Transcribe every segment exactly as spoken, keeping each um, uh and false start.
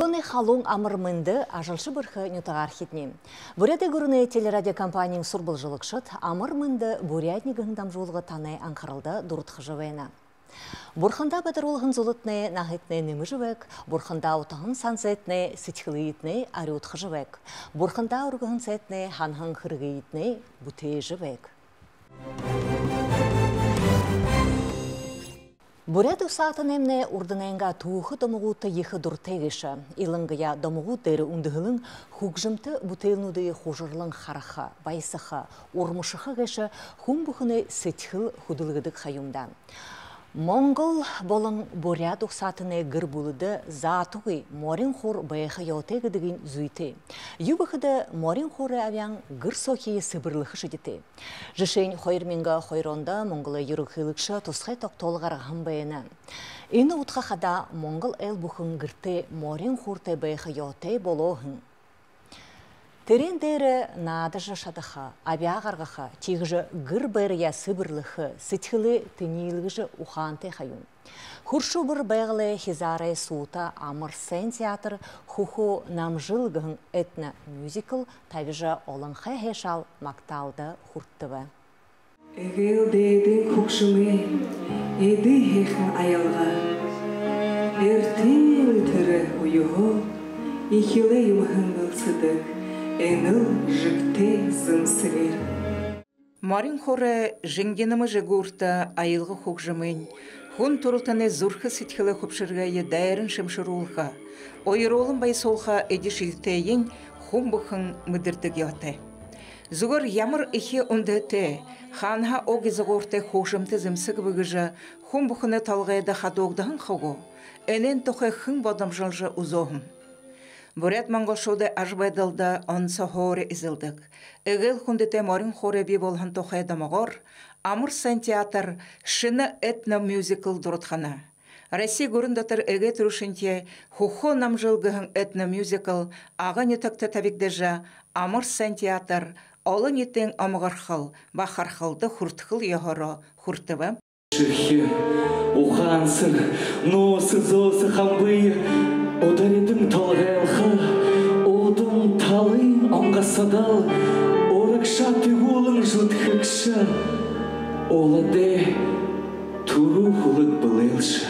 Үнэн халуун амар мэндэ, ажалша бэрхэ нютагаархидни. Буряадай гүрэнэй телерадиокомпаниин сурбалжалагшад «Амар мэндэ, Буряадни» гэһэн дамжуулга танай анхаралда дурадхажа байна. Бурхандаа бадаруулһан зулатнай наһыетнай нэмэжэ байг, бурхандаа утаһан санзайтнай сэдьхэлыетнай арюудхажа байг, бурхандаа үргэһэн сайтнай һанаһан хэрэгыетнай бүтээжэ байг. Буряад угсаатанаймнай урданайнгаа түүхэ домогуудта ехэ дуратай гээшэ. Илангаяа домогууд дээрэ үндэһэлэн хүгжэмтэ бүтээлнүүдые хужарлан хараха, баясаха, урмашаха гээшэ хүн бүхэнэй сэдьхэл хүдэлгэдэг ха юм даа. Монгол болон буряад угсаатанай гэр бүлэдэ заатагүй морин хуур байха ёһотой гэдэгынь зүйтэй. Юуб гэхэдэ, морин хуурай абяан гэр соохиие сэбэрлэхэ шэдитэй. Жэшээнь, хоёр мянга хоёр ондо Монголой юрэнхылэгшэ тусхай тогтоол гаргаһан байна. Энэ удха хадаа монгол айл бүхэн гэртээ морин хууртай байха ёһотой болоо һэн. Тэрээн дээрэ наадажа шадаха, абяа гаргаха, тиигэжэ гэр байраяа сэбэрлэхэ, сэдьхэлээ тэнилгэжэ ухаантай ха юм. Хүршэ Үбэр Байгалай хизаарай суута «Амар сайн» театр «Хүхөө Намжил» гэһэн этно-мюзикл табижа, олонхой һайшаал магтаалда хүртэбэ. Эгээл дээдын хүгжэмэй эдэ һайхан аялга. Эртын тэрэ үеһөө эхилээ юм һэн гэлсэдэг энэл жэгтэй зэмсэгээр. Морин хуурай жэнгинэмэ жэгүүртэ аялга хүгжэмынь хүн түрэлтэнэй зүрхэ сэдьхэлэй хүбшэргые дайран шэмшэрүүлхэ, уяруулан баясуулха эди шэдитэйень хүн бүхэн мэдэрдэг ёһотой. Зүгөөр ямар эхи үндэһэтэй, хаанаһаа уг изагууртай хүгжэмтэ зэмсэг бэ гэжэ хүн бүхэнэй толгойдо хадуугдаһан ха гү, энээн тухай хэн бодомжолжо үзөө һэм? Буряад-монголшуудай ажабайдалда онсо һуури эзэлдэг, эгээл хүндэтэй морин хуурай бии болоһон тухай домогоор «Амар сайн» театр шэнэ этно-мюзикл дурадхана. Росси гүрэн дотор эгээ түрүүшынхиеэ «Хүхөө Намжил» гэһэн этно-мюзикл Ага нютагта табигдажа, «Амар сайн» театр олониитын омогорхол, бахархалда хүртэхэл ёһоороо хүртэбэ. Шэрхэ ухаан сэр нөөсэ зөөсэ хамбые ударидам толгойлхо, удам талын онгосодол урагшаа тэгүүлэн зүдхэгшэ уладай түрүү хүлэг бэлэйлшэ.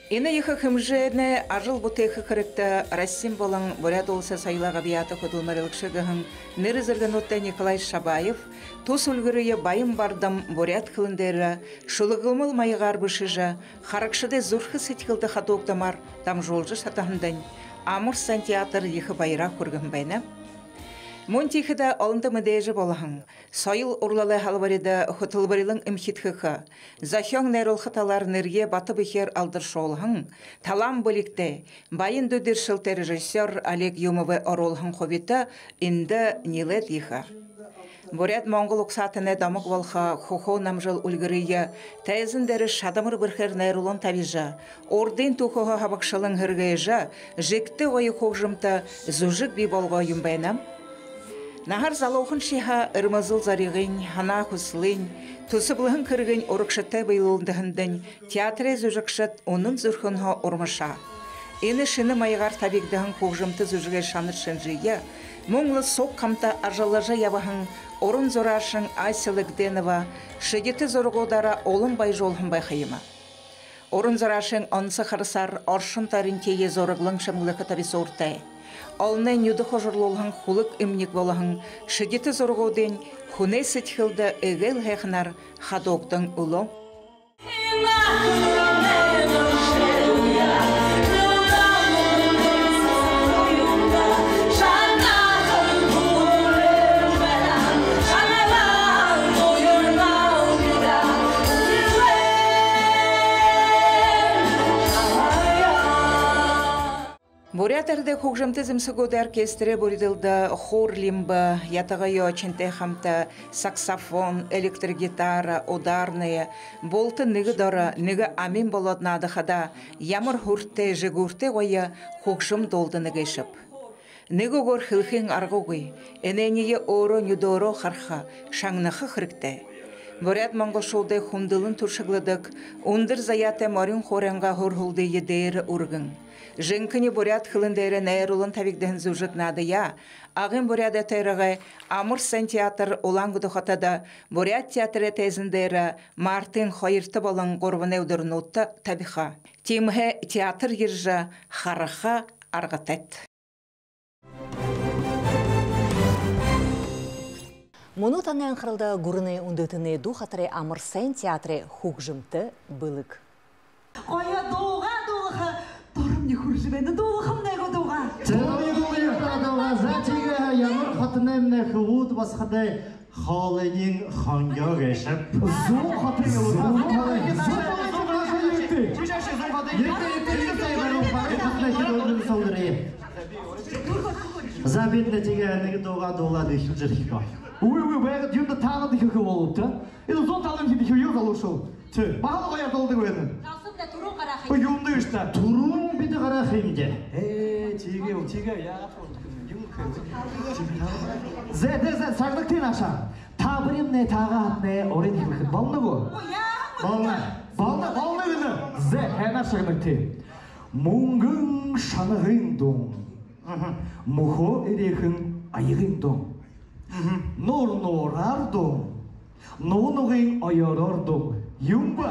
Энэ ехэ хэмжээнэй ажал бүтээхэ хэрэгтэ Россиин болон Буряад Уласай соёлой габьяата хүдэлмэрилэгшэ гэһэн нэрэ зэргэнүүдтэй Николай Шабаев тус үльгэрые баян бардам буряад хэлэн дээрэ шүлэглэмэл маягаар бэшэжэ, харагшадай зүрхэ сэдьхэлдэ хадуугдамаар дамжуулжа шадаһандань «Амар сайн» театр ехэ баяраа хүргэһэн байна. Мүн тиихэдэ олондо мэдээжэ болоһон, соёл урлалай һалбарида хүтэлбэрилэн эмхидхэхэ, зохёон найруулха талаар нэрэеэ бата бэхеэр алдаршуулһан, талаан бэлигтэй, баян дүдэршэлтэй режиссёр Олег Юмовой оруулһан хубита эндэ нилээд ехэ. Буряад-монгол угсаатанай домог болохо «Хүхөө Намжил» үльгэрые тайзан дээрэ шадамар бэрхээр найруулан табижа, урдын түүхэһөө һабагшалан һэргээжэ, жэгтэй гоё хүгжэмтэ зүжэг бии болгоо юм байна. Наһаар залуухан шье һаа, эрмэлзэл зоригынь, һанаа хүсэлынь, түсэблэһэн хэрэгынь урагшатай бэелүүлдэһэндэнь театрай зүжэгшэд үнэн зүрхэнһөө урмашаа. Энэ шэнэ маягаар табигдаһан хүгжэмтэ зүжэгэй шанар шэнжые мүн лэ суг хамта ажаллажа ябаһан уран зураашан Ася Лыгденова шэдитэ зурагуудаараа улам баяжуулһан байха юм. Уран зураашан онсо харасаар оршон тойронхиие зураглан шэмэглэхэ табисууртай. Олоной нюдэ хужарлуулһан хүлэг эмниг болоһон шэдитэ зурагуудынь хүнэй сэдьхэлдэ эгээл һайханаар хадуугдан үлөө. Буряад арадай хүгжэмтэ зэмсэгүүдэй оркестрэй бүридэлдэ хуур лимбэ, ятага ёочинтой хамта саксофон, электрогитара, ударная, булта нэгэ доро, нэгэ амин болоод наадахадаа, ямар һүртэй, жэгүүртэй гоё хүгжэм дуулдана гээшэб. Нэгэ үгөөр хэлэхын аргагүй, энээниие өөрөө нюдөөрөө хараха, шагнаха хэрэгтэй. Буряад-монголшуудай хүндэлэн туршагладаг үндэр заяатай морин хуурайнгаа һурһалдые дээрэ үргэн, жэнхэни буряад хэлэн дээрэ найруулан табигдаһан зүжэг наадаяа Агын Буряадай тойрогой «Амар сайн» театр Улаан-Үдэ хотодо Буряад театрай тайзан дээрэ мартын хоёрто болон гурбанай үдэрнүүдтэ табиха. Тиимэһээ театр ерэжэ хараха аргатайт. Мүнөө танай анхаралда гүрэнэй үндэһэтэнэй дуу хатарай «Амар сайн» театрай хүгжэмтэ бэлэг. Гоё дуугаа дуулаха дурамни хүрэжэ байна. Дуулахамнай гү дуугаа? Дуулая, дуулая, дуулая. За, тиигээ, ямар хотоноймнай хүбүүд басагадай хоолойнь хонгёо гээшэб? Зүүн хотын. Зүүн хотын. Зүүн хотын. Ердэ, ердэ, ердэ, ердэ. За, бидэ нэгэ тиигээ нэгэ дуугаа дуулаад эхилжэрхибди. Үгы, үгы, байгаад, юундэ таанад эхилхэ болообта? Энэ зүүн талын хидэхэ юу залуушуул? Тээ. Баһал гоёор дуулдаг байна. Залуушуулнай түрүүн гараха юм. Ой, юундэ гээшэб даа? Түрүүн бидэ гараха юм даа. Ээ, тиигээ, тиигээ, яагаад юм? За, за, за, шагнагты наашаа. Та бүримнай таагаад, урид хэлэхэдэ болоно гү? Ой, яагаад? Болоно. Болоно, болоно гэнэ. За, һайнаар шагнагты. Мүнгэн шанагын дуун. Мгм. Мүхөө эреэхэн аягын дуун. Мгм. Нуур нуураар дуун. Нугын оёороор дуун. Юун бэ?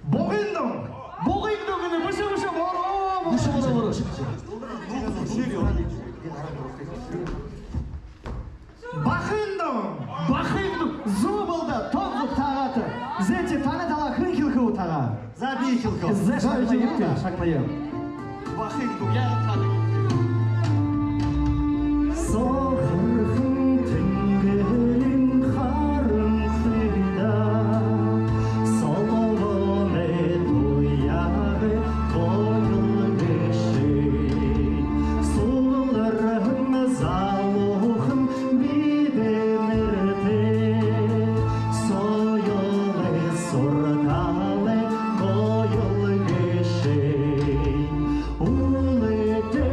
Бугын дуун. Бугын дуун гэнэ, бэшэ, бэшэ, буруу, буруу, буруу, буруу. Бахын дуун. Бахын дуун. Зүб лэ даа, тон зүб таагаат. Зэ, тиигээ, танай талаа хэн хэлэхэ гү таагаа? За, би хэлэхэб. За, шагная, шагная. Бахын дуун, яагаад таадаг? Сохорхон тэнгэриин харанхыда солгоной туяагаа гоёл гээшэ. Сугларһан залуухан бидэнэртэй соёлой сургаалай гоёл гээшэ. Үлэдэ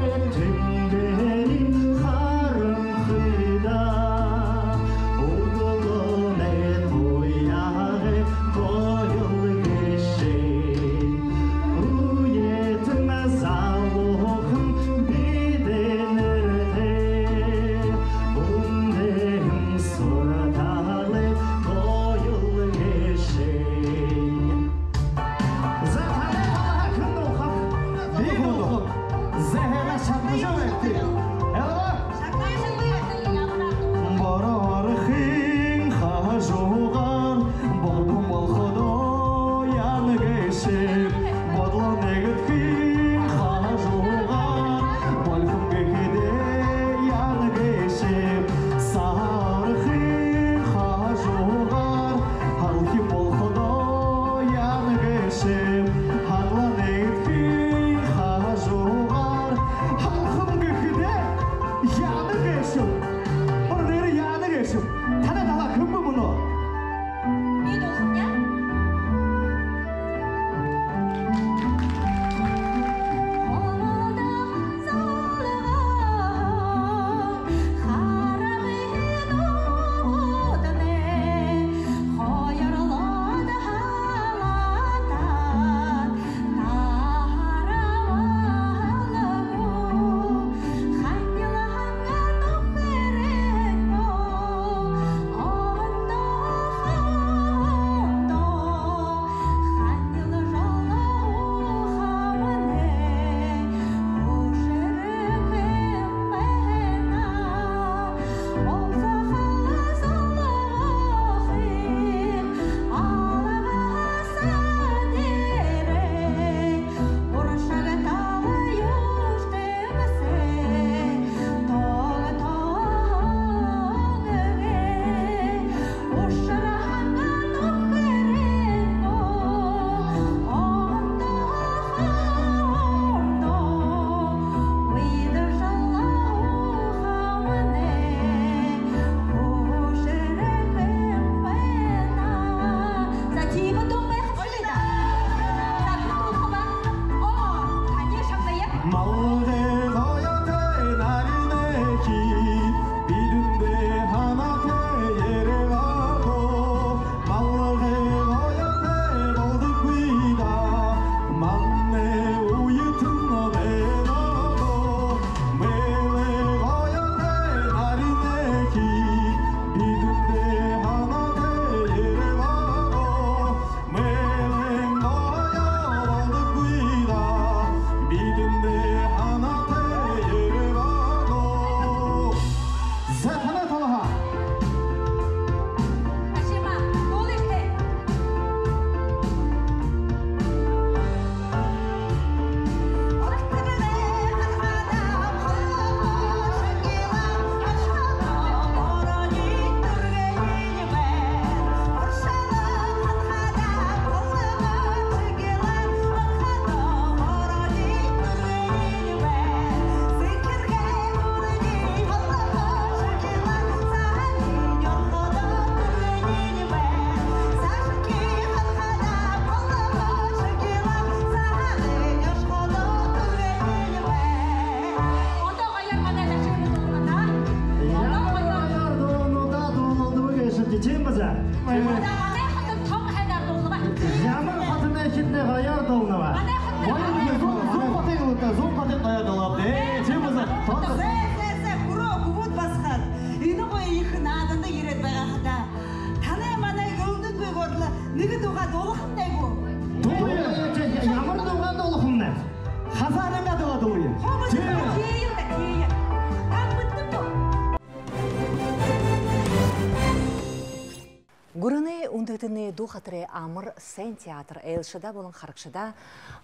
Тэнэй дуу хатарай «Амар сайн» театр айлшадаа болон харагшадаа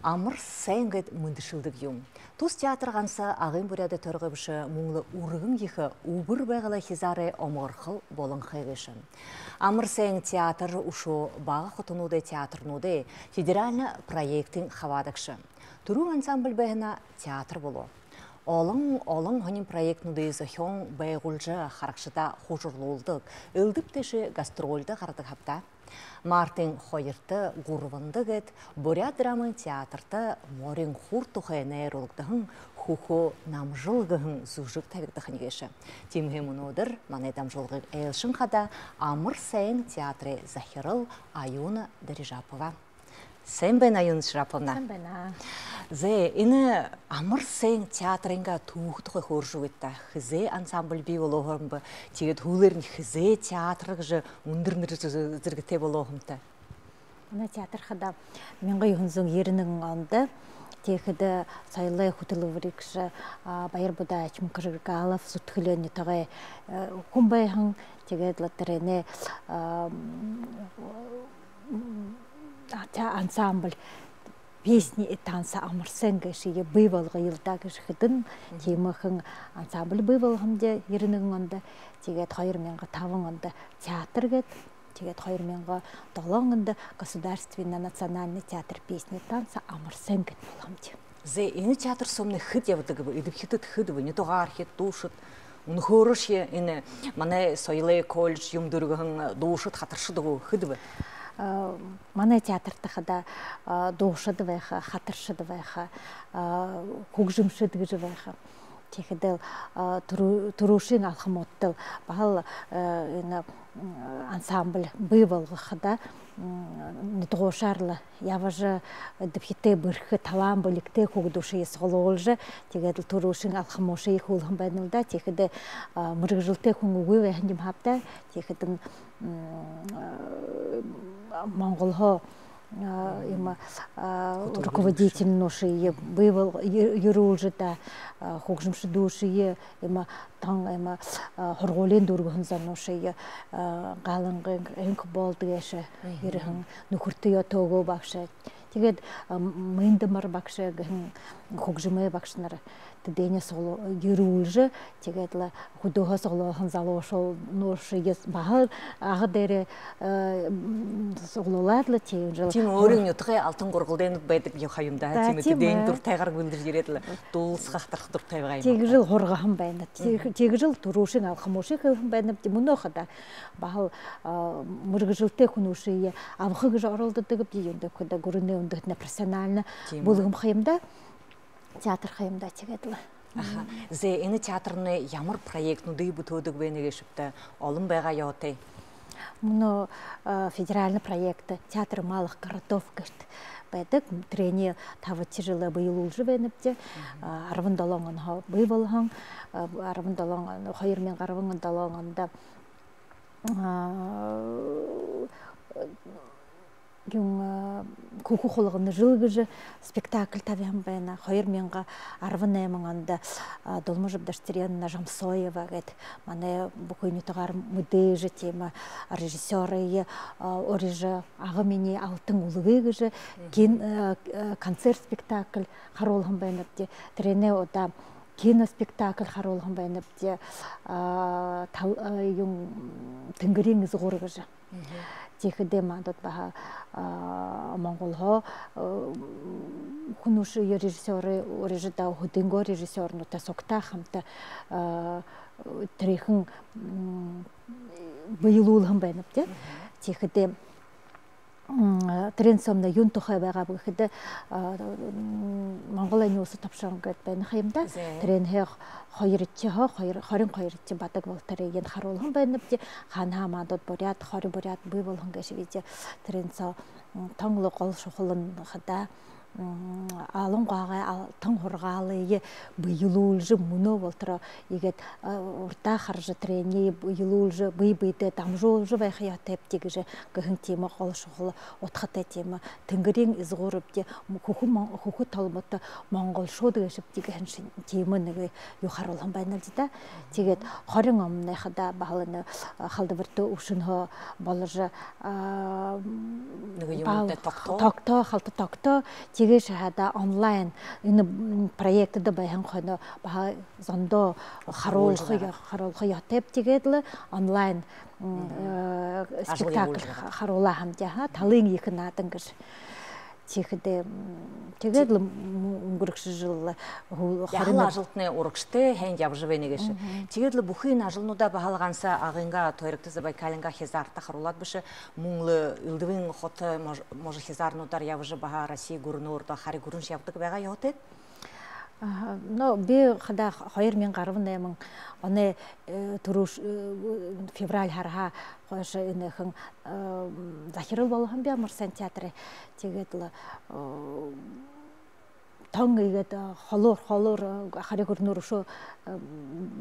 «Амар сайн» гээд мэндэшэлдэг юм. Тус театр ганса Агын Буряадай тойрогой бэшэ, мүн лэ үргэн ехэ Үбэр Байгалай хизаарай омогорхол болонхой гээшэ. «Амар сайн» театр үшөө бага хотонуудай театрнуудай федеральна проектын хабаадагша. Түрүүн ансамбль байһанаа театр болоо. Олон, олон һонин проектнуудые зохёон байгуулжа, харагшадаа хужарлуулдаг, элдэб тээшэ гастрольдо гарадаг хабтаа. Мартын хоёрто, гурбанда гээд Буряад драмын театрта морин хуур тухай найруулагдаһан «Хүхөө Намжил» гэһэн зүжэг табигдаха гээшэ. Тиимэһээ мүнөөдэр манай дамжуулгын айлшан хадаа «Амар сайн» театрай захирал Аюна Дарижапова. Сайн байна, Аюна Дарижаповна. Сайн байна. Зэ, энэ «Амар сайн» театрайнгаа түүхэ тухай хөөрэжэ үгыт даа. Хэзээ ансамбль бии болоо һэм бэ? Тиигээд һүүлээрнь хэзээ театр гэжэ үндэр нэрэ зэргэтэй болоо һэмта? Манай театр хадаа мянга юһэн зуун ерэн нэгэн ондо, тиихэдэ соёлой хүтэлбэрилэгшэ, а, Баяр Будаевич Мукаржигалов зүтгэлөө нютагай, э, хүн байһан. Тиигээд лэ тэрэнэй, а, м, а, тэ-, ансамбль «Песни и танцы Амар сайн» гээшые бии болгоёл даа гэжэ хэдэн тиимэхэн ансамбль бии болгоһон даа ерэн нэгэн ондо. Тиигээд хоёр мянга табан ондо театр гээд, тиигээд хоёр мянга долоон ондо государственный национальный театр песни и танца «Амар сайн» гээд болоһон даа. Зэ, энэ театр соомнай хэд ябадаг бэ? Эдэбхитэд хэд бэ? Нютагаархид, дуушад, үнэхөөрөөшье энэ манай соёлой колледж юумэ дүүргэһэн дуушад, хатаршад гү, хэд бэ? Э, манай театрта хадаа, э, дуушад байха, хатаршад байха, э, хүгжэмшэд гэжэ байха. Тиихэдэл, э, түрүү-, түрүүшын алхамуудтал баһал, э, энэ, м, ансамбль бии болгохо хадаа, м, нютагуушаар лэ ябажа, эдэбхитэй, бэрхэ, талаан бэлигтэй хүүгэдүүдые суглуулжа, тиигээд лэ түрүүшын алхамуудые хүлһэн байнал даа. Тиихэдэ, а, мэргэжэлтэй хүн үгы байһан юм хаб даа. Тиихэдэнь, м, а, Монголһоо, а, иимэ, а, руководительнүүдые бии бол-, ю-, юрөөлжэ даа, а, хүгжэмшэдүүдые, иимэ тон, иимэ, а, һургуулиин дүүргэһэн зонуудые, а, Галангын Энхэ Болдо гээшэ ерэһэн, Нүхэртэ Ятогов багша. Тиигээд, а, Мэндэ Мар багша гэһэн хүгжэмэй багшанар тэдэниие суглу-, юрөөлжэ, тиигээд лэ хүдөөһөө суглуулһан залуушуулнуудые баһал Ага дээрээ, э, м, суглуулаад лэ, тиимэ жэл. Тиимэ, өөрын нютагай алтан гургалдайнууд байдаг юм даа. Да, тиимэ, тиимэ. Тэдэнь дуратайгаар бэлдэжэ ерээд лэ дуулаха, хатарха дуратай байгаа юм. Тиигэжэл һургаһан байна. Тииг-, тиигэжэл түрүүшын алхамуудые хэлэһэн байна. Мүнөө хадаа баһал, а, мэргэжэлтэй хүнүүдые абаха гэжэ оролдодог юм даа, юундэб гэхэдэ, гүрэнэй үндэһэтэнэй профессиональна бүлгэм ха юм даа. Театр ха юм даа, тиигээд лэ. Аха. Зэ, энэ театрнай ямар проектнуудые бүтээдэг бэ гээшэбта, олон байгаа ёһотой? Мүнөө, э, федеральна проект «Театр малых городов» гээд байдаг. Тэрэниие табадахи жэлээ бэелүүлжэ байнабди. А, арбан долоон онһоо бии болоһон, а, арбан долоон он, хоёр мянга арбан долоон ондо, а, юун, а, «Хүхэ хулгана жэл» гэжэ спектакль табиһан байна. Хоёр мянга арбан найман ондо, а, Дулма Жабдаштереновна Жамсоева гээд манай бүхы нютагаар мэдээжэ тиимэ режиссёрые, а, урижа, «Ага минии алтан үлгы» гэжэ кин-, а, а, концерт-спектакль харуулһан байнабди. Тэрэнэй удаа киноспектакль харуулһан байнабди. А, тал-, а, юун, «Тэнгэриин изагуур» гэжэ. Тиихэдэ мандаа баһа, а, Монголһоо, а, хүнүүдые, режиссёрые урижа даа, хүдөөнгөө режиссёрнуудтай сугтаа хамта, а, тэрээхэн, м, бэелүүлһэн байнабди. Тиихэдэ, м, тэрээн соомнай юун тухай байгааб гэхэдэ, а, м, Монголой нюуса тобшон гээд байна ха юм даа. Зэ. Тэрээнһээ хоёрдохиһоо, хоёр, хорин хоёрдохи бадаг болоторые харуулһан байнабди. Хаанаһаа мандаа буряад, хори буряад бии болоһон гээшэб бидэ. Тэрээн соо, м, тон лэ гол шухалань хадаа, М, Алан Гуагай алтан һургаалые бэелүүлжэ, мүнөө болотороо иигээд, а, урдаа хаража, тэрэниие бэелүүлжэ, бэе бэедээ дамжуулжа байха ёһотойбди гэжэ, гэһэн тиимэ гол шухала удхатай тиимэ. Тэнгэриин изагуурбди, хүхэ мон-, хүхэ толботой монголшууд гээшэбди гэһэн шэнги тиимэ нэгэ юу харуулһан байнал даа. Тиигээд хорин оннай хадаа баһал энэ, а, халдабарта үбшэнһөө боложо, а, нэгэ юумэндэ баһал тогтоо. Тогтоо, халта тогтоо. Тиигээшье хадаа онлайн энэ, м, проектдэ байһан хойноо баһа зондоо харуулха, харуулха ёһотойбди. Тиигээд лэ онлайн, м, э, спектакль харуулаа һэмди, аха, «Талын ехэ наадан» гэжэ. Тиихэдэ, м, тиигээд лэ, м, үнгэрэгшэ жэл, э, ху-, яһала хорин ажалтнай урагшатай һайн ябажа байна гээшэ. Тиигээд лэ бүхы энэ ажалнуудаа баһал ганса Агынгаа тойрогто, Забайкалингаа хизаарта харуулаад бэшэ, мүн лэ элдэбын хото, мож-, можо хизаарнуудаар ябажа, баһа Росси гүрэнөөр, даа, хари гүрэншье ябадаг байгаа ёһотойт. Аха, но би хадаа хоёр мянга арбан найман оной, э, түрүүш-, э, февраль һарһаа хойшо энээхэн, э, захирал болоһон би Амарсан театрай. Тиигээд лэ, э, тон иигээд, э, холуур, холуур, э, хари гүрэнөөр үшөө, э,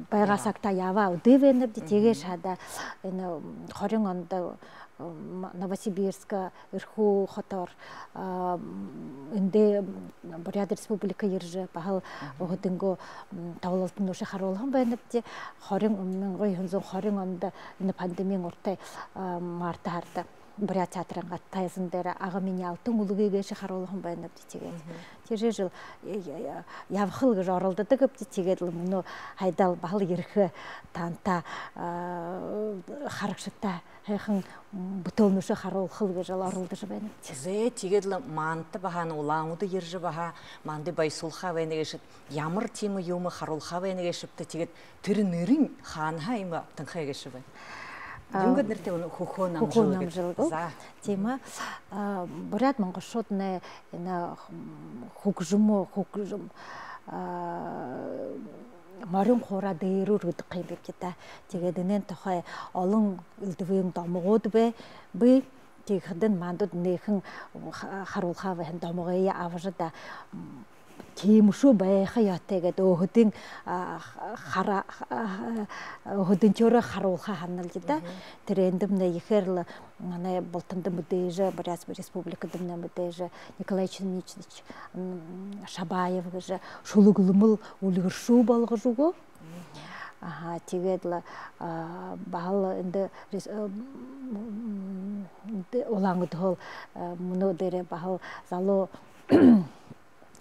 байгаа сагтаа ябаа үдөө байнабди. Тиигээшье хадаа энэ, м, хорин ондо, э, м, Новосибирска, Эрхүү хотоор, а, м, эндэ, м, Буряад Республика ерэжэ, баһал өөһэдынгөө, м, тоглолтонуудые харуулһан байнабди. Хорин, мянга юһэн зуун хорин ондо энэ пандемиин урда, а, март һарада Буряад театрайнгаа тайзан дээрэ «Ага минии алтан үлгы» гээшые харуулһан байнабди. Тиигээд тэрэ жэл, э, э, ябахал гэжэ оролдодогбди. Тиигээд лэ мүнөө һайдал баһал ерэхэ, таанадта, а, харагшадта һайхан, м, бүтээлнүүдые харуулхал гэжэл оролдожо байнабди. Зэ, тиигээд лэ манда баһа энэ Улаан-Үдэ ерэжэ, баһа манда баясуулха байна гээшэт, ямар тиимэ юумэ харуулха байна гээшэбта, тиигээд тэрэ нэрэнь хаанаһаа иимэ абтанхай гээшэб? А, юун гээд нэрэтэй, үнэн «Хүхөө намжил» гээд. «Хүхөө намжил» гээд. За. Тиимэ. А, буряад-монголшууднай энэ, м, хүгжэмөө, хүгжэм, а, морин хуураа дээрүүр гэдэг юм бэбди даа. Тиигээд энээн тухай олон элдэбын домогууд бии, бии. Тиихэдэнь манда энээхэн ха-, харуулха байһан домогые абажа даа, м, тиимэшүү байха ёһотой гээд өөһэдын, а, хара-, а, өөһэдынтнай харуулха һанал даа. Тэрээндэмнай ехээр лэ манай бултанда мэдээжэ, Буряад Республикадамнай мэдээжэ Николай Чиничевич, м, Шабаев гэжэ шүлэглэмэл үльгэршүү болгожо үгөө. Аха, тиигээд лэ, а, баһал эндэ рес-, а, м, эндэ Улаан-Үдэһөөл, а, мүнөө дээрэ баһал залуу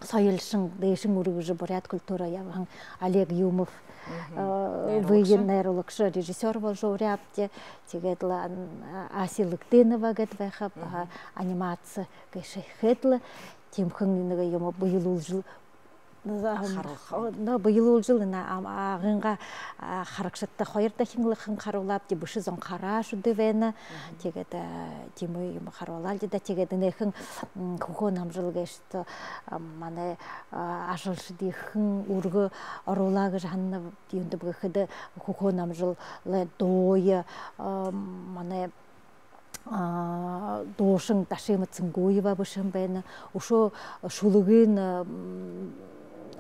соёлшон, дээшэнь үргэжэ буряад культура ябаһан Олег Юмов, э, найруулагша, режиссёр боложо уряабди. Тиигээд лэ, м, Ася Лыктынова гээд байха, баһа анимаци гээшэ хээд лэ, тиимэхэн нэгэ юумэ бэелүүлжэл, харуулха. Но, бэелүүлжэл, энэ ам-, Агынгаа, а, харагшадта хоёр дахин лэ хэн харуулаабди, бэшэ зон хараашье үдөө байна. Тиигээд, э, тиимэ юумэ харуулаал даа. Тиигээд энээхэн, м, «Хүхөө намжил» гээшэт, а, манай, а, ажалшад ехэнь үргөө оруулаа гэжэ һананаб. Юундэб гэхэдэ, «Хүхөө намжилай» дууе, а, манай, а, дуушан Дашима Цынгуева бэшэһэн байна. Үшөө шүлэгынь, м,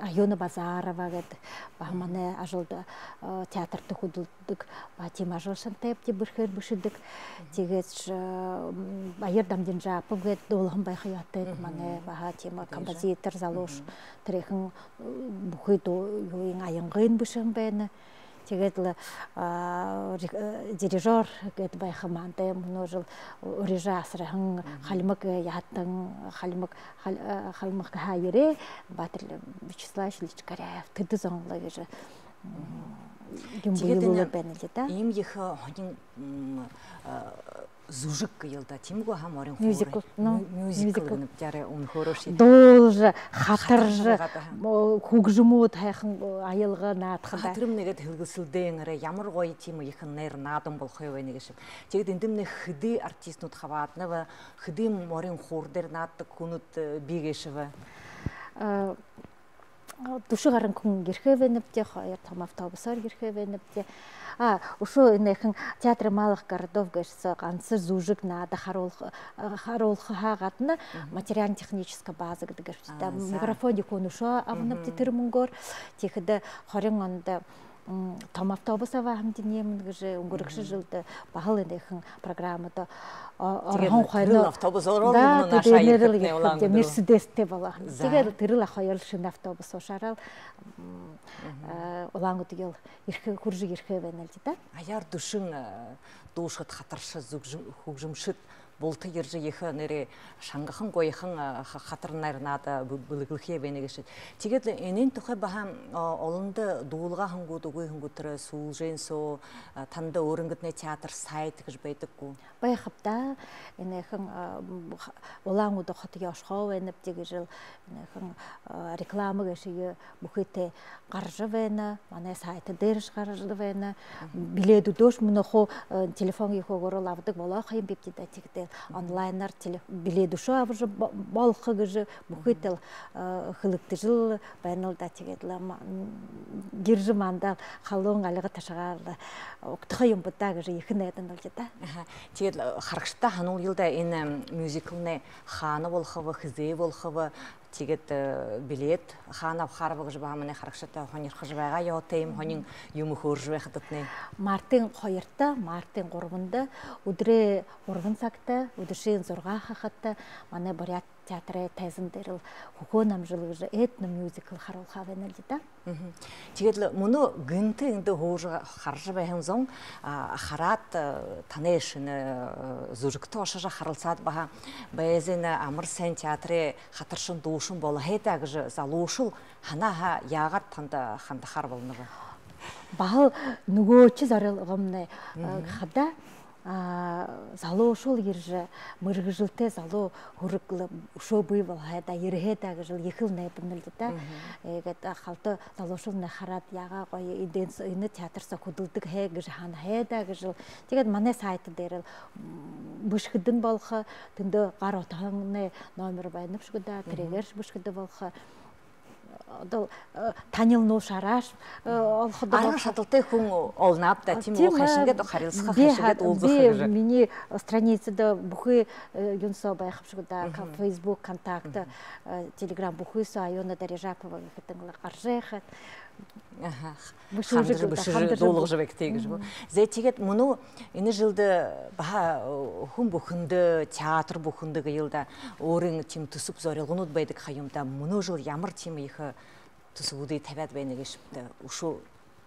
Аюна Базарова гээд баһа манай ажалда, а, театрта хүдэлдэг, баһа тиимэ ажалшантайбди, бэрхээр бэшэдэг. Тиигээдшье, м, Баяр Дамдинжапов гээд дуулаһан байха ёһотойт, манай баһа тиимэ композитор, залуушье. Тэрээхэн, м, бүхы дуу-, юуень, аянгыень бэшэһэн байна. Тиигээд лэ, а, ри-, э, дирижёр гээд байха манда мүнөө жэл урижа асараһан, хальмаг, э, яһатан, хальмаг, халь-, э, хальмагһаа ерээ, Батыр Вячеславович Личкаряев, тэдэ зон лэ гэжэ, м, юм. Тиигээд бэелүүлээд байна лэ даа. Иимэ ехэ, э, һонин, м, э, зүжэг гээл даа, тиимэ гү, аха, морин хуурай. Мюзикл, ну, мю-, мюзикл гэнэбди даа, үнэхөөрөөшье. Дуулажа, хатаржа, хатаржа байгаад, аха, м, хүгжэмүүд һайхан, аялга наадаха даа. Аха, тэрэмнай иигээд хэлгэлсэлдэнь арай ямар гоё тиимэ ехэ найр наадан болохоёо байна гээшэб. Тиигээд эндэмнай хэды артистнууд хабааданаб, хэды морин хуур дээрэ наададаг хүнүүд, э, бии гээшэб? Э, Дүшэ гаран хүн ерэхэ байнабди, хоёр томо автобусаар ерэхэ байнабди. А, үшөө энэхэн «Театры малых городов» гээшэ соо ганса зүжэг наада харуулха, харуулхаһаа гадна материально-техническая база гэдэг гээшэ. Микрофон юухэн үшөө абанабди тэрэ мүнгөөр. Тиихэдэ хорин ондо томо автобус абаа һэмди нэмэн гэжэ үнгэрэгшэ жэлдэ баһал энэхэн программада орхон хойно. Тэрэл автобус ороо. Да, тэрэл ерэхэдэ Мерседестэй болоо. Тиигээд тэрэл хоёр шэнэ автобус ушараад Улаан-Үдэеэ ерэхэ, хүрэжэ ерэхэ байнал даа. Аяар дүшэн дуушад, хатаршад, хүгжэмшэд булта ерэжэ, ехэ нээрээ шангахан, гоёхон хатарнаар наада бэлэглэхэ байна гээшэ. Тиигээд лэ энээн тухай баһа олондо дуулгаа һэн гүт, үгы һэн гүт, тэрэ сүүлшын соо танда өөрынгэтнай театр сайт гэжэ байдаг гү? Байха бшуу даа. Энэхэн Улаан-Үдэ хотоёо ошохоо байнабди гэжэл, энэхэн реклама гээшые бүхы тээ гаража байна. Манай сайт дээрэшье гаража байна. Биледүүдшье мүнөө хуу телефон юугээрэл абадаг болоо ха юм бибди даа. Тиихэдээ онлайнаар биледүүдшье абажа болохо гэжэ бүхы тээ хэлэгдэжэл байнал даа. Тиигээд лэ ерэжэ, манда халуун альга ташагаал угтаха юм бшуу даа гэжэ ехэ найданал даа. Тиигээд лэ харагшадта һануулая даа, энэ мюзиклнай хаана болохоб, хэзээ болохоб, тиигээд билет хаана абахаар бэ гэжэ баһа манай харагшадта һонирхожо байгаа ёһотой, иимэ һонин юумэ хөөрэжэ байхадатнай. Мартын хоёрто, мартын гурбанда, үдэрэй гурбан сагта, үдэшын зургаа хахадта манай Буряад театрай тайзан дээрэл «Хүхөө Намжил» гэжэ этно-мюзикл харуулхаа байнал даа. Тиигээд лэ мүнөө гэнтэ эндэ һуужа хаража байһан зон хараад, танай шэнэ зүжэгтэ ошожо харалсаад, баһа «Байзын амар сайн» театрай хатаршан дуушан болоһой даа гэжэ залуушуул һанааһаа яагаад танда хандахаар болоноб? Баһал нүгөөшье зорилгомнай хадаа залуушуул ерэжэ, мэргэжэлтэй залуу һүрэг лэ үшөө бии болохо даа, ерэхэ даа гэжэл ехэл найданал даа. Иигээд халта залуушуулнай хараад, яагаа гоё, эдэ, энэ театр соо хүдэлдэг һэн гэжэ һанахаа даа гэжэл. Тиигээд манай сайт дээрэл бэшэхэдэнь болохо, тэндэ гар утаһанай номер байна бшуу даа, тэрээгээр бэшэхэдэ болохо. Одоол танилнууд шарааш олоходо арга шадалтай хүн олноб даа, тиимэ гү? Хайшан гээд харилсаха, хайшан гээд уулзаха гэжэ. Минии страницада бүхы юун соо байха бшуу даа, Facebook, Контакт, Telegram, бүхы соо Алёна Дарижапова гэхэдэнь лэ гаража байха. Хандажа, бэшэжэ, дуулгажа байгты гэжэ гү? Зэ, тиигээд мүнөө энэ жэлдэ баһа хүн бүхэндэ, театр бүхэндэ гээл даа, өөрын тиимэ түсэб зорилгонууд байдаг ха юм даа. Мүнөө жэл ямар тиимэ ехэ түсэбүүдые табяад байна гээшэбта, үшөө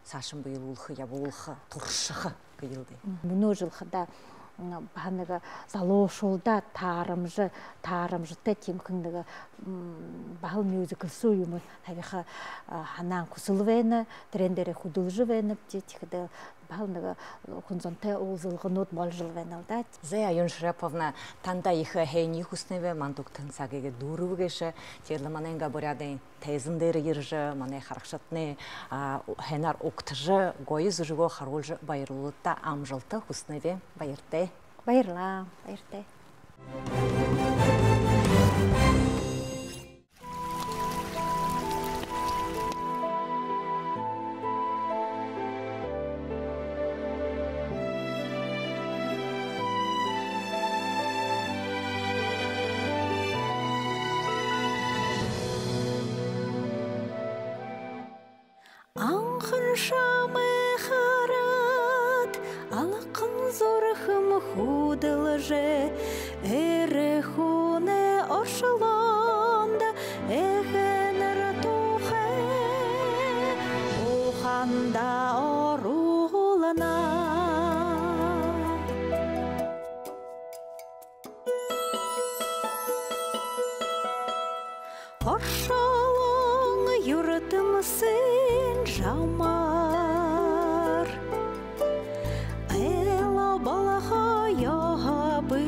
саашань бэелүүлхэ, ябуулха, туршаха гээл даа. Мүнөө жэл хадаа баһа нэгэ залуушуулда таарамжа, таарамжатай тиимэхэн нэгэ баһал мюзикл соо юумэ табиха һанаан хүсэл байна, тэрээн дээрээ хүдэлжэ байнабди. Тиихэдэ баһал нэгэ хүн зонтой уулзалганууд боложол байнал даа. Зэ, Алёна Шараповна, танда ехэ һайниие хүсэнэб, манда үгтэһэн сагые дүүрэбэ гээшэ. Тиигээд лэ манай энэ Буряадай тайзан дээрэ ерэжэ, манай харагшаднай һайнаар угтажа, гоё зүжэгөө харуулжа баярлуулыт даа, амжалта хүсэнэб. Баяртай. Баярлаа, баяртай. Анхан шамайе хараад, алкан зүрхэм хүдэлжэ, эрэ хүнэй оршолондо эхэнэр тухай ухаанда оруулна. Оршолон юртэмсын жамаар айлга болохо ёһогүй.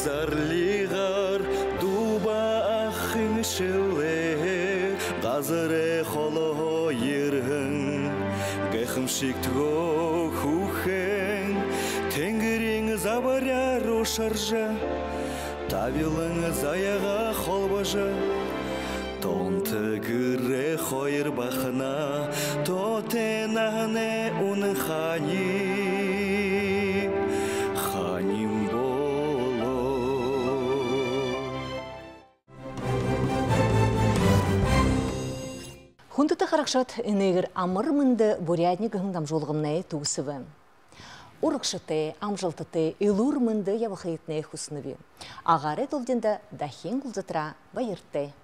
Зарлигаар дууба ахын шэлээ, газарай холоһоо ерэһэн гайхамшагтагүй хүүхэн, тэнгэриин забһараар ушаржа, табилан заяагаа холбожо, тоонто гэрэй хоёр бахана, тоотой наһанай үнэн хаани, хааним болоо. Хүндэтэ харагшад, энээгээр «Амар мэндэ, Буряадни» гэһэн дамжуулгамнай түгэсэбэ. Урагшатай, амжалтатай, элүүр мэндэ ябахыетнай хүсэнэб. Агаарай долгиндо дахин уулзатараа баяртай.